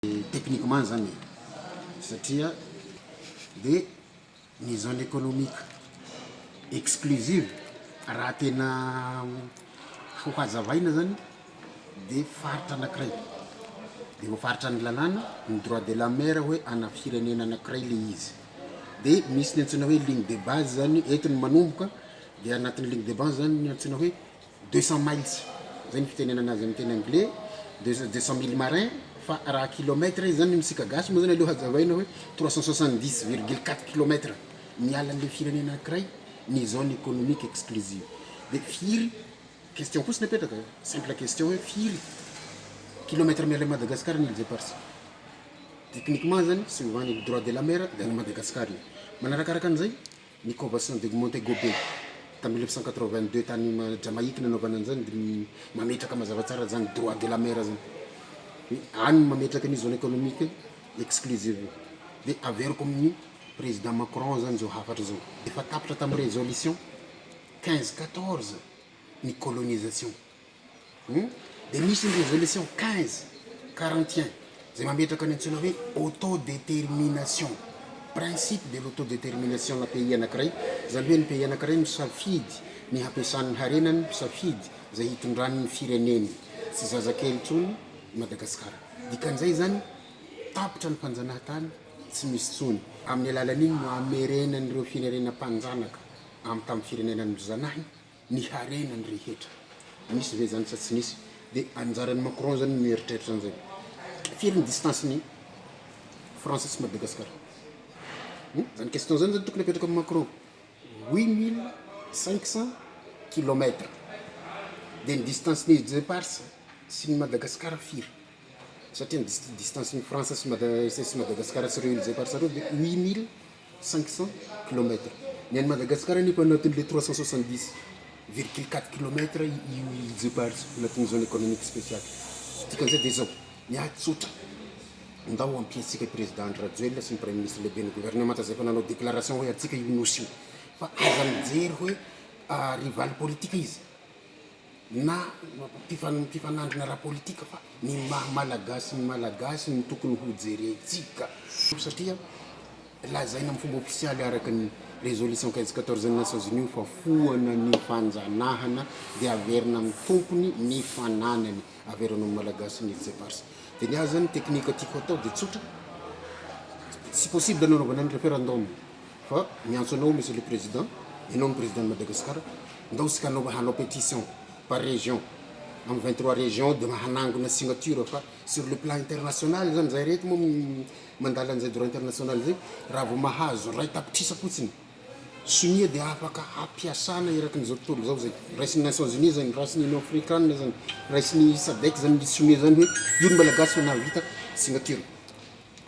Techniquement zany e, satria de ny zone économique exclusive raha tena ho hazavaina zany de faritra anakiray de voafaritra ny lalàna ny droit de la mer hoe ana firenena anakiray le izy, de misy ny antsoina hoe ligne de base zany eto no manomboka de anatin'ny ligne de base zany ny antsoina hoe 200 miles zay ny fitenenana azy amy teny anglais, 200 milles marin, fa raha kilomètre izy zany misika gasy moa zany aleo hazavaina hoe 370,4 kilomètre miala an'le firenena anakiray ny zone économique exclusive. De firy, question fotsiny apetraka, simple question, hoe firy kilomètre miala Madagasikara ny îles Éparses? Techniquement zany, suivant ny droit de la mer, de any Madagasikara io. Manarakaraka an'izay ny Convention de Montego Bay tamy 1982 tany Jamaïque nanaovana an'zany, de mametraka mazava tsara zany droit de la mer zany any, mametraka ny zone économique exclusive. De averiko amin'ny président Macron zany zao hafatra zao: efa tapitra tamy résolution 1514 ny colonisation, De misy ny résolution 1541 zay mametraka ny antsoina hoe autodétermination, principe de l'autodétermination na pays anakiray zany, hoe ny pays anakiray misafidy ny hampiasan'ny harenany, misafidy zay hitondrany fireneny. Tsy zazakely tsony Madagasikara. Dikan'izay zany, tapitra ny fanjanahantany, tsy misy tsony. Amin'ny alalan'iny no amerenan'ireo firenena mpanjanaka amy tamy firenena zanahy ny harenany rehetra. Misy ve zany sa tsy misy? De anjaran'ny Macron zany mieritreritra an'izay. Firy ny distance ny France sy Madagasikara zany? Question zany tokony apetraka amy Macron. 8500 kilomètre. De ny distance ny îles Éparses sy ny Madagasikara firy? Satria ny distance ny France sy Madagasikara sy reo îles Éparses reo de 8500 kilomètre. Ny any Madagasikara nefa anatin'le 370,4 kilomètre io îles Éparses anatin'ny zone économique spéciale. Dikan'izay de zao ny atsotra: ndao ampiatsika président Andry Rajoelina sy ny premier ministre, lehibe ny gouvernement zay efa nanao déclaration hoe atsika io nosy io, fa aza mijery hoe rival politique izy na mpifanandrina raha politika, fa ny maha Malagasy ny Malagasy ny tokony ho jerentsika, satria lazaina amy fomba ofisialy araka ny résolution 1514 ny Nations Unies fa foana ny fanjanahana, de averina amy tompony ny fananany, averina amy Malagasy ny îles Éparses. De ny azy zany, teknika tiako atao de tsotra: tsy possible nanaovana ny référendum, fa miantso anao, monsieur le président, ianao ny président de Madagascar, ndao sika hanao pétition par région, amy 23 régions, de mahanangona signature. Fa sur le plan international zany, zay reto moa mandala an'izay droit international zay, raha vo mahazo 1 tapitrisa fotsiny sonia, de afaka hampiasana eraky n'izao tontolo zao zay, raisin'ny Nations Unies zany, raisin'ny Union africaine zany, raisin'ny SADC zany sonia zany, hoe io ny Malagasy fa nahavita signature.